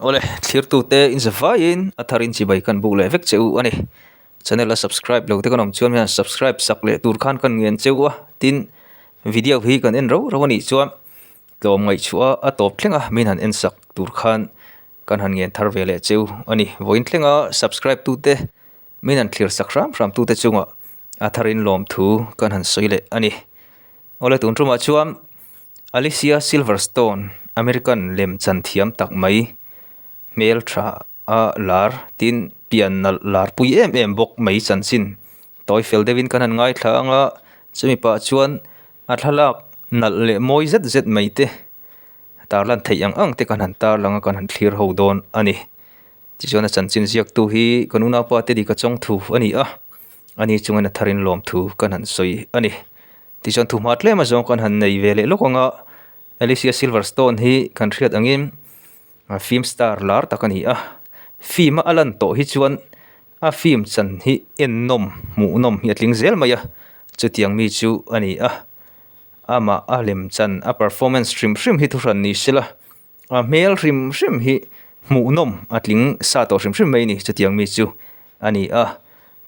Awle, thlirtute in zavaiin a tharin chibai kan buk leh vek che u a ni. Channel a subscribe lo te kan awm chuan hian subscribe sak leh tur khan kan ngen che u a, tin video hi kan en rau rau a nih chuan tlawm ngaihchhuah a tawp thleng a min han en sak tur khan kan han ngen thar ve leh che u a ni. Vawiin thlenga subscribe tute min han thlir sak hram hram tute chungah a tharin lawmthu kan han sawi leh a ni. Awle tun tumah chuan Alicia Silverstone American lem chan thiam tak mai hmel tha a lar tin pian nalh lar pui em em bawk mai chanchin tawi fel deuhin kan han ngaithla ang a chumi pah chuan a thlalak nalh leh mawi zet zet mai te tarlan theih ang ang te kan han tarlang a kan han thlir ho dawn a ni. Tichuan a chanchin ziaktu hi kan unaupa te dik a chawng thu a ni a, ani chungin a tharin lawmthu kan han sawi a ni. Tichuan thuhma tlem azawng kan han nei ve leh lawk ang a, Alicia Silverstone hi kan hriat angin film star lar tak a ni a, film a lan tawh hi chuan a film chan hi ennawm hmuhnawm hi a tling zel mai a, chutiang mi chu a ni a, amah a lem chan a performance hrim hrim hi thuhran ni sela. A hmel hrim hrim hi hmuhnawm a tling sa tawh hrim hrim mai a ni chutiang mi chu a ni a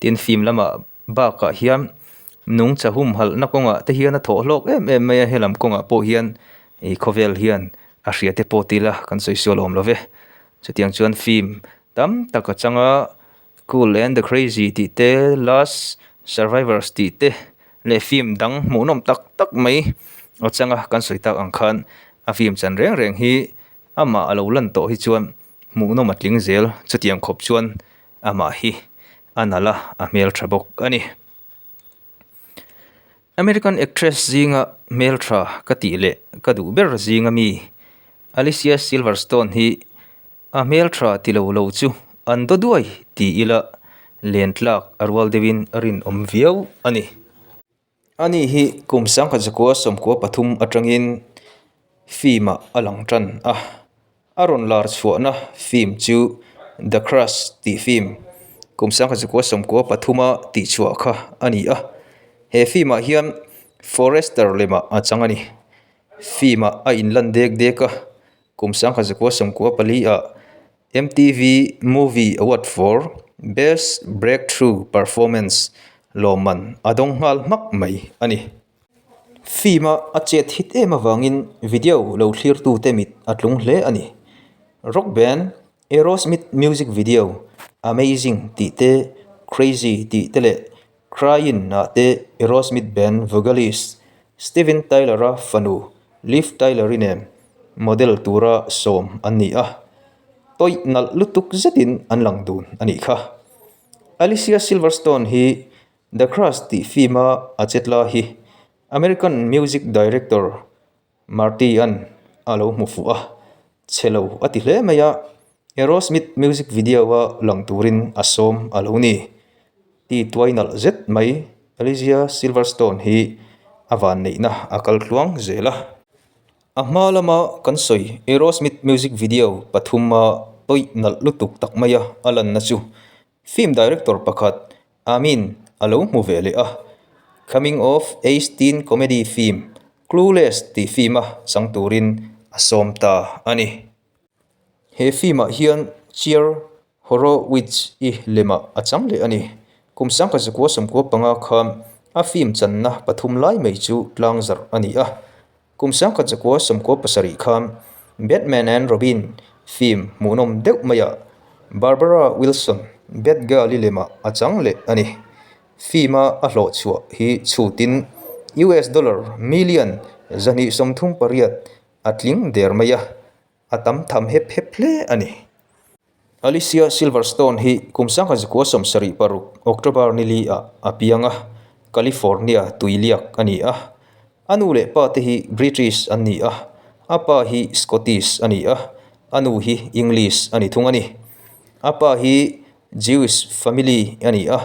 tin film lamah bakah hian nungcha humhalhna kawngah te hian a thawh hlawk em em mai a helam kawngah pawh hian ih khawvel hian a hria te pawh ti ila kan sawi sual awm lo ve chutiang chuan film tam tak a chang a cool and the crazy tih te last survivors tih te leh film dang hmuhnawm tak tak mai a chang a kan sawi tak ang khan a film chan reng reng hi amah a lo lan tawh hi chuan hmuhnawm a tling zel chutiang khawp chuan amah hi a nalh a a hmeltha bawk a ni. American actress zinga hmeltha ka tih leh ka duh ber zinga mi Alicia Silverstone hi A hmeltha ti lo lo chu an daw duai ti ila len tlak a rual deuhin a rinawm viau a ni. Ani hi kum sangkhat zakua sawmkua pathum atangin film ah a lang tan a, a rawn lar chhuahna film chu The Crush tih film kum sangkhat zakua sawmkua pathuma tihchhuah kha a ni a, he film ah hian Forester lemah a chang a ni. Film ah a inlan dek dek a. Kum sangkhat zakua sawmkua pali ah MTV Movie Award for Best Breakthrough Performance lawmman a dawng nghal hmak mai a ni. Film a a chet hit em avangin video lo thlirtute mit a tlung hle a ni. Rock band Aerosmith music video Amazing tih te, Crazy tih te leh Crying ah te Aerosmith band vocalist Steven Tyler-a fanu Liv Tyler-i nen model tura sawm an ni a, tawih nalh lutuk zetin an lang dun a nih kha. Alicia Silverstone hi The Crush tih film-a a chetla hi American music director Marty-a'n a lo hmu fuh a, chhe lo a ti hle mai a, Aerosmith music video-a lang turin a sawm a lo ni. Ti tuai nalh zet mai Alicia Silverstone hi a vanneihna a kal tluang zel a. A hma lama kan sawi Aerosmith music video pathuma tawih nalh lutuk tak maia a lanna chu film director pakhat Amin a lo hmu ve leh a, Coming of Age teen comedy film Clueless tih film a chang turin a sawm ta a ni. He film ah hian Cher Horowitz i lemah a chang leh a ni. Kum sangkhat zakua sawmkua panga khan a film channa pathum lai mai chu tlangzarh a ni a. Kum sangkhat zakua sawmkua pasarih khan Batman and Robin film hmuhnawm deuh maiah Barbara Wilson Batgirl-i lemah a chang leh a ni. Film-a a hlawh chhuah hi chhutin US dollar million 238 a tling der mai a, a tam tham hep hep hle a ni. Alicia Silverstone hi kum sangkhat zakua 76 October ni li ah a piang a, California tuiliak a ni a. A nu leh pa te hi British an ni a, a pa hi Scottish a ni a, a nu hi English a ni thung a ni. A pa hi Jewish family a ni a,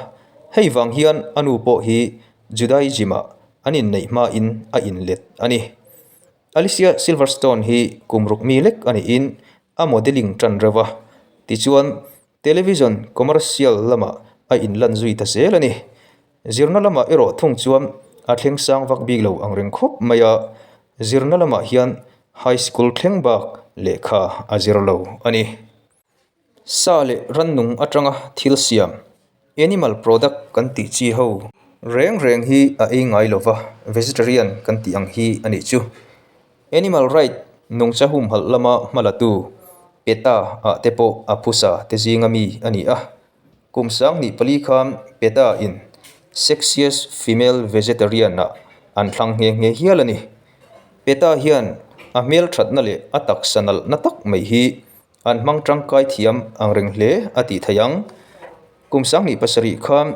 hei vang hian a nu pawh hi Judaism ah an inneih hmain a inlet a ni. Alicia Silverstone hi kum ruk mi lek a niin a modelling tan reuh a, tichuan Television commercial lamah a inlan zui ta zel a ni. Zirna lamah erawh thung chuan a thleng sang vak bik lo ang reng khawp mai a, zirna lamah hian high school thleng bak lehkha a zir lo a ni. Sa leh rannung atanga thil siam, animal product kan tih chi ho reng reng hi a ei ngai lova, vegetarian kan tih ang hi a nih chu. Animal right nungcha humhalh lama hmalatu PETA ah te pawh a phusa te zinga mi a ni a. Kum 2004 khan PETA in Sexiest Female Vegetarian ah an thlang nghe nghe hial a ni. PETA hian a hmelthatna leh a taksa nalhna tak mai hi an hmang tangkai thiam ang reng hle a tih theih ang. Kum 2007 khan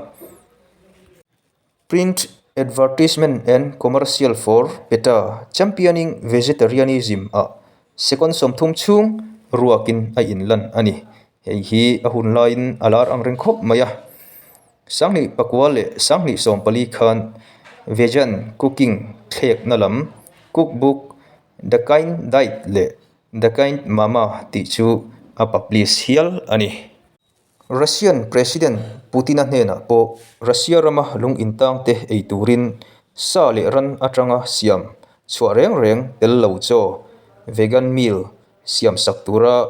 Print Advertisement and Commercial for PETA Championing Vegetarianism ah second 30 chhung ruakin a inlan a ni. Hei hi a hun laiin a lar ang reng khawp mai a. 2009 leh 2014 khan Vegan Cooking thlekna lam cookbook The Kind Diet leh The Kind Mama tih chu a publish hial a ni. Russian President Putin-a hnenah pawh Russia rama lung intangte ei turin sa leh ran atanga siam chhuah reng reng tel lo chaw, vegan meal, siam sak tura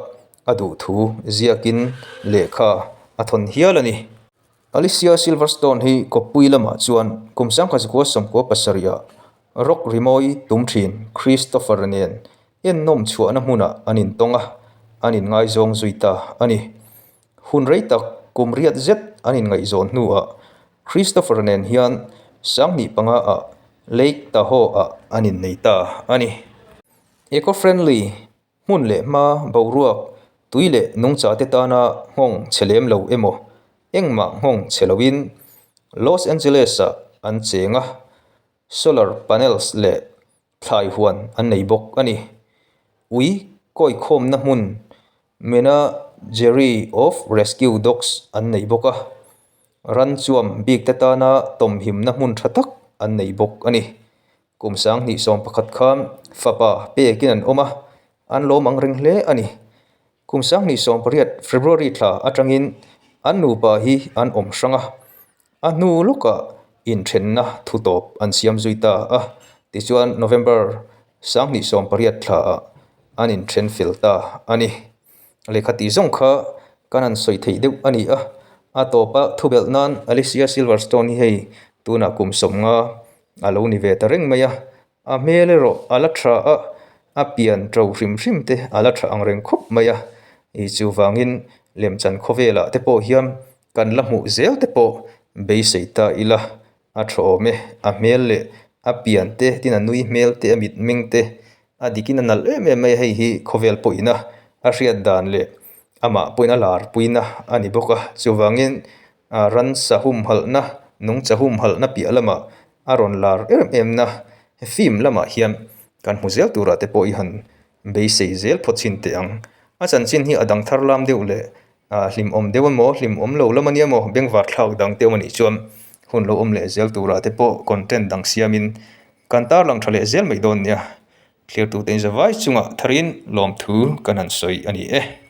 a duh thu ziakin lehkha a thawn hial a ni. Alicia Silverstone hi kawppui lamah chuan kum 1997 ah rock rimawi tum thin Christopher nen Ennawm chhuahna hmunah an intawng a, an inngaizawng zui ta a ni. Hun rei tak kum riat zet an inngaihzawn hnuah Christopher nen hian 2005 ah Lake Tahoe ah an innei ta a ni. Eco-friendly hmun leh hma boruak tui leh nungcha te tana nghawng chhe lem lo emaw engmah nghawng chhe loin Los Angeles ah an cheng a, solar panels leh thlai huan an nei bawk a ni. Ui kawikhawmna hmun Menagerie of Rescue Dogs an nei bawk a, ran chuam bik te tana tawmhimna hmun tha tak an nei bawk a ni. Kum 2011 khan fapa pekin an awm a, an lawm ang reng hle a ni. Kum 2018 February thla atangin an nupa hi an awm hrang a, A hnu lawkah inthenna thu tawp an siam zui ta a, tichuan November 2018 thlaah an inthen fel ta a ni. Lehkha tih zawng kha kan han sawi theih deuh a ni a, a tawpa thu belh nan Alicia Silverstone hi hei tunah kum 50 a lo ni ve ta reng mai a, a hmel erawh a la tha a, a pian to hrim hrim te a la tha ang reng khawp mai a, chuvangin lemchan khawvelah te pawh hian Kan la hmuh zel te pawh beisei ta ila, a tha awm e, a hmel leh a pian te, tin a nui hmel te, a mitmeng te, a dikin a nalh em em mai a, hei hi khawvel pawhin a a hriat dan leh amah pawhin a lar puina a ni bawk a, chuvangin ransa humhalhna, nungcha humhalhna piah lamah a rawn lar em em na film lamah hian kan hmu zel turah te pawh i han beisei zel phawt chhin teh ang. A chanchin hi a dang thar lam deuh leh Hlimawm deuh emaw, hlimawm lo lam a nia maw, bengvar thlak dang te awm a nih chuan hun lo awm leh zel turah te pawh content dang siamin kan tarlang tha leh zel mai dawn nia. Thlir tute in zavai chungah tharin lawmthu kan han sawi a ni e.